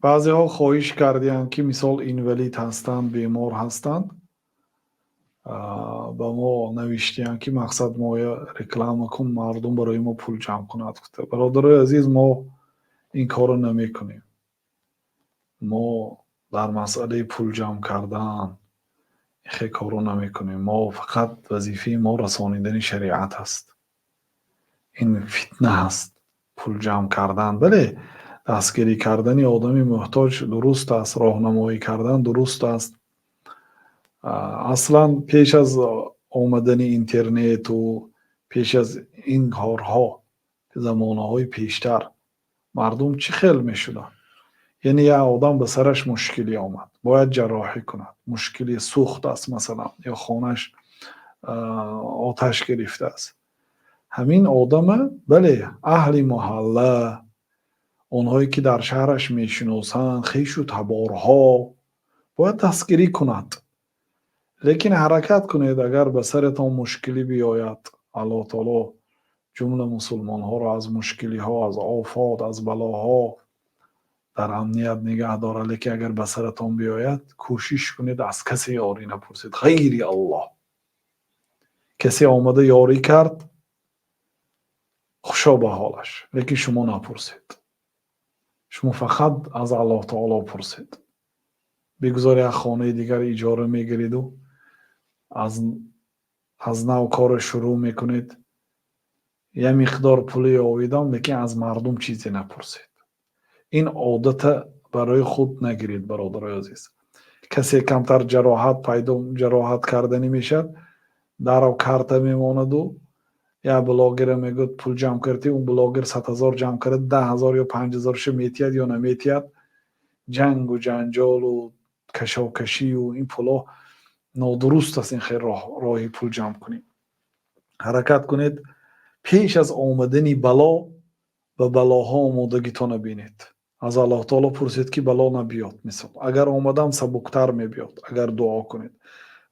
Баъзеҳо хоҳиш кардиянд, ки мисол инвалид ҳастанд, бемор ҳастанд, ба мо навиштиянд, ки мақсад моя реклама кун, мардум барои мо пул ҷамъ кунад. Бародарои азиз, мо ин корро намекунем. Мо дар масъалаи пул ҷамъ кардан хе корро намекунем. Мо фақат вазифаи мо расонидани шариат аст. Ин фитна ҳаст, пул ҷамъ кардан. Бале, дастгирӣ кардани одами муҳтоҷ дуруст аст, роҳнамоӣ кардан дуруст аст. Аслан пеш аз омадани интернету пеш аз ин корҳо, замонаҳои пештар мардум чӣ хел мешуданд? Яъне як одам ба сараш мушкилӣ омад, бояд ҷарроҳӣ кунад, мушкили сӯхт аст масалан, ё хонаш оташ гирифтааст. Ҳамин одама, бале, аҳли маҳалла, онҳое ки дар шаҳраш мешиносанд, хешу таборҳо бояд дастгирӣ кунад. Лекин ҳаракат кунед, агар ба саратон мушкилӣ биёяд, Аллоҳ таоло ҷумла мусулмонҳоро аз мушкилиҳо, аз офот, аз балоҳо дар амният нигаҳ дорад, лекин агар ба саратон биёяд, кӯшиш кунед, аз касе ёрӣ напурсед ғайри Аллоҳ. Касе омада ёрӣ кард, хушо ба ҳолаш, лекин шумо напурсед. Шумо фақат аз Аллоҳ таоло пурсед. Бигузор як хонаи дигар иҷора мегириду аз нав корро шурӯъ мекунед, як миқдор пули ёвидам, лекин аз мардум чизе напурсед. Ин одата барои худ нагиред, бародарои азиз. Касе камтар ҷароҳат пайдо, ҷароҳат карданӣ мешавад, дарав карта мемонаду як блогера мегӯяд: «Пул ҷамъ кардӣ?» Он блогер 100 000 ҷамъ карда, 10 000 ё 5000-ша метиҳад ё наметиҳад. Ҷангу ҷанҷолу кашокашию ин пулҳо нодуруст аст. Ин хел роҳи пул ҷамъ кунӣ. Ҳаракат кунед, пеш аз омадани бало ба балоҳо омодагитонро бинед. Аз Аллоҳ таоло пурсед, ки бало набиёд. Мисол, агар омадам, сабуктар мебиёд, агар дуо кунед.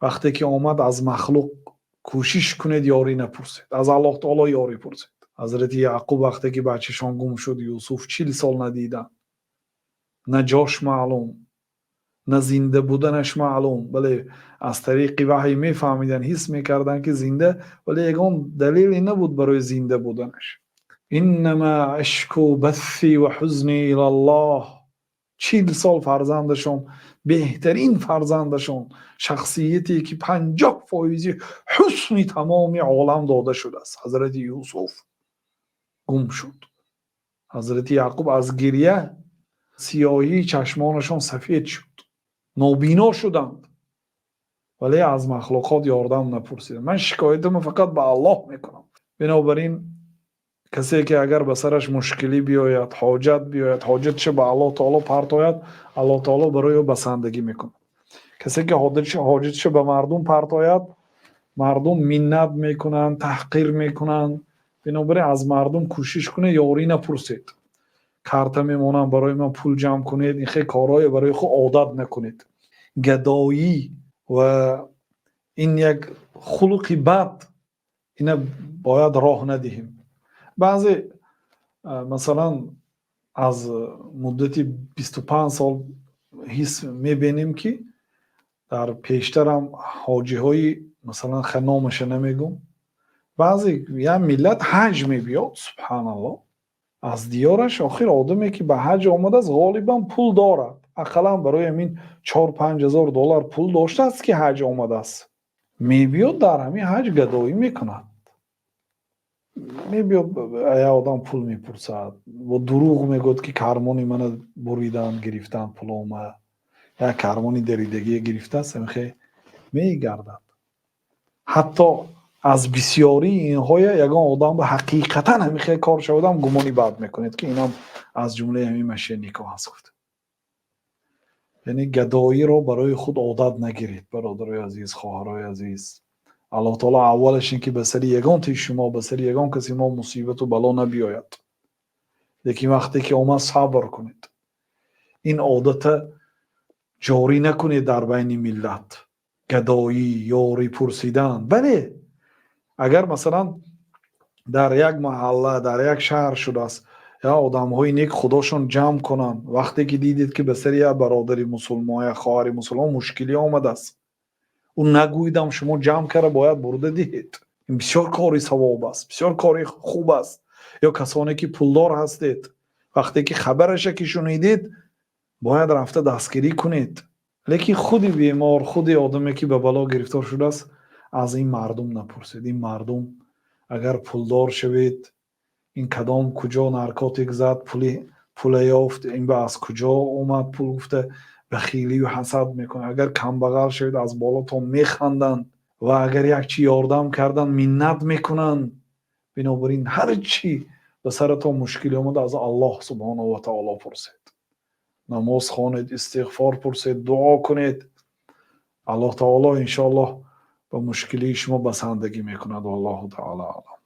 Вақте ки омад, аз махлуқ кӯшиш кунед ёрӣ напурсед, аз Аллоҳ таоло ёрӣ пурсед. Ҳазрати Яъқуб вақте ки бачашон гум шуд, Юсуф, 40 сол надиданд, на ҷош маълум, на зинда буданаш маълум. Бале, аз тариқи ваҳй мефаҳмиданд, ҳис мекарданд, ки зинда, вале ягон далеле набуд барои зинда буданаш. «Иннама ашку басси ва ҳузни илаллоҳ». 40 сол фарзандашон, беҳтарин фарзандашон, шахсияте ки 50 фоизи ҳусни тамоми олам дода шудааст, ҳазрати Юсуф гум шуд. Ҳазрати Яъқуб аз гиря сиёҳии чашмонашон сафед шуд, нобино шуданд, вале аз махлуқот ёрдам напурсиданд. «Ман шикоятамро фақат ба Аллоҳ мекунам». Бинобар ин касе ки агар ба сараш мушкилӣ биёяд, ҳоҷат биёяд, ҳоҷатша ба Аллоҳ таоло партояд, Аллоҳ таоло барои ӯ басандагӣ мекунад. Касе ки ҳоҷатша ба мардум партояд, мардум миннат мекунанд, таҳқир мекунанд. Бинобар ин аз мардум кӯшиш кунед, ёрӣ напурсед. Карта мемонам, барои ман пул ҷамъ кунед, ин хел корҳое барои худ одат накунед. Гадоӣ ва ин як хулқи бад, ина бояд роҳ надиҳем. Баъзе, масалан, аз муддати 25 сол ҳис мебинем, ки дар пештарам ҳоҷиҳои, масалан, номаша намегӯм, баъзе як миллат ҳаҷ мебиёд, субҳаналлоҳ, аз диёраш. Охир одаме ки ба ҳаҷ омадааст, ғолибан пул дорад, ақаллан барои ҳамин 4-5 ҳазор доллар пул доштааст, ки ҳаҷ омадааст. Мебиёд, дар ҳамин ҳаҷ гадоӣ мекунад. Мебиёд, як одам пул мепурсад, бо дурӯғ мегӯяд, ки кармони мана буриданд, гирифтанд пулома, як кармони даридагие гирифтааст, ҳамихе мегардад. Ҳатто аз бисёрии инҳоя ягон одам ба ҳақиқатан ҳамин хел кор шавадам, гумони бад мекунед, ки инам аз ҷумлаи ҳамин мошенникҳо ҳаст гуфта. Яъне гадоиро барои худ одат нагиред, бародарои азиз, хоҳарои азиз. Аллоҳ таоло аввалаш ин ки ба сари ягон тиши шумо, ба сари ягон каси мо мусибату бало набиёяд, лекин вақте ки омад, сабр кунед. Ин одата ҷорӣ накунед дар байни миллат, гадоӣ, ёрӣ пурсидан. Бале, агар масалан дар як маҳалла, дар як шаҳр шудааст. Я одамҳои нек худошон ҷамъ кунанд. Вақте ки дидед, ки ба сари як бародари мусулмон, як хоҳари мусулмон мушкилӣ омадааст, ӯ нагӯидам, шумо ҷамъ карда бояд бурда диҳед. Ин бисёр кори савоб аст, бисёр кори хуб аст. Ё касоне ки пулдор ҳастед, вақте ки хабараша ки шунидед, бояд рафта дастгирӣ кунед. Лекин худи бемор, худи одаме ки ба бало гирифтор шудааст, аз ин мардум напурсед. Ин мардум, агар пулдор шавед, ин кадом куҷо наркотик зад, пули пула ёфт, ин ба аз куҷо омад пул гуфта, бахилию ҳасад мекунад. Агар камбағал шавед, аз болотон механданд ва агар як чи ёрдам кардан, миннат мекунанд. Бинобар ин, ҳар чӣ ба саратон мушкилӣ омада, аз Аллоҳ субҳонаҳу ва таоло пурсед, намоз хонед, истиғфор пурсед, дуо кунед. Аллоҳ таоло иншоаллоҳ ба мушкилии шумо басандагӣ мекунад. Валлоҳу таоло аълам.